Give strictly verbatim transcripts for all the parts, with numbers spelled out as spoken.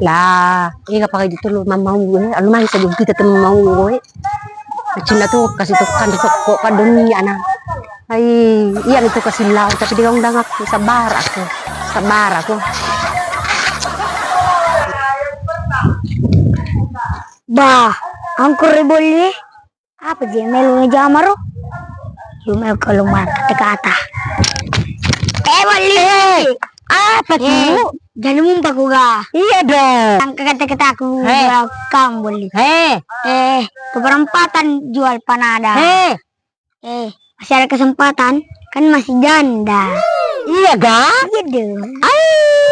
La, ega pakai ditolo mammau, eh, alumani saja kita tu mammau, eh. Cinna tu kasi tukang di sokko kadoni ana. Ai, iya itu kasi lau tapi dia undang aku, sabar aku. Sabar aku. Bah, angkur boleh. Apa je melu ngejamaro? Lu melu kalau kata-kata. Eh, Wali. Eh, apa tu? Jadi mumpa ku ga? Iya dong. Angka kata-kataku. Eh. Kamu boleh. Eh. Eh, keberempatan jual panada. Eh. Eh, masih ada kesempatan. Kan masih janda. Iya ga? Iya dong. Ai.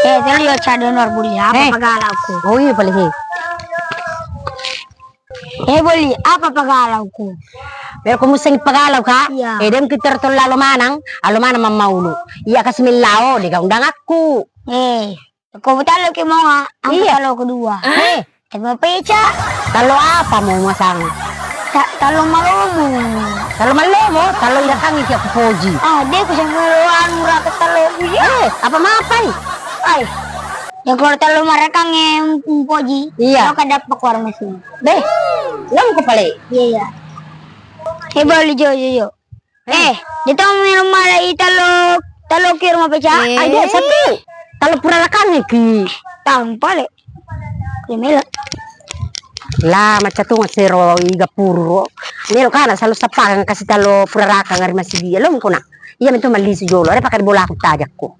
Eh, tadi yo ca donor boleh apa? Eh. Pagalauku? Oh iya, boleh. Eh, Boli, apa pagalauku? Melo ko musengi pagalau ka? Iya. Eh, dem kita tollo alo manang, alo manang mammaulu. Iya kasi mellao, de gaundang aku. Eh, ko tallo ki monga, angka iya. Tallo kedua. Eh. Tapi peca. Tallo apa mau masang? Ta-, tallo malomo. Tallo malomo, tallo irakangi ki aku poji. Ah, de ku semelo anu rata tallo ku. Eh, apa mapai? Ai. Ya kalau tallo marakang em poji. Iya. Lo kada pakuar mesin. Beh, lo ko pale. Iya, iya. Eh, Boli, jo, jo, jo. Eh, de tau melo mala i tallo, tallo ki rumah peca. Eh. Ai, de satu. Tallo pura rakangi ki. Tang pale. Iya melo. La, macca tu ngasero iga puru ro. Melo kana salo sapang kasi tallo pura rakang ari masidia. Lo ko na. Iya mento mallisu jolo. Are pakari bolaku tajakku.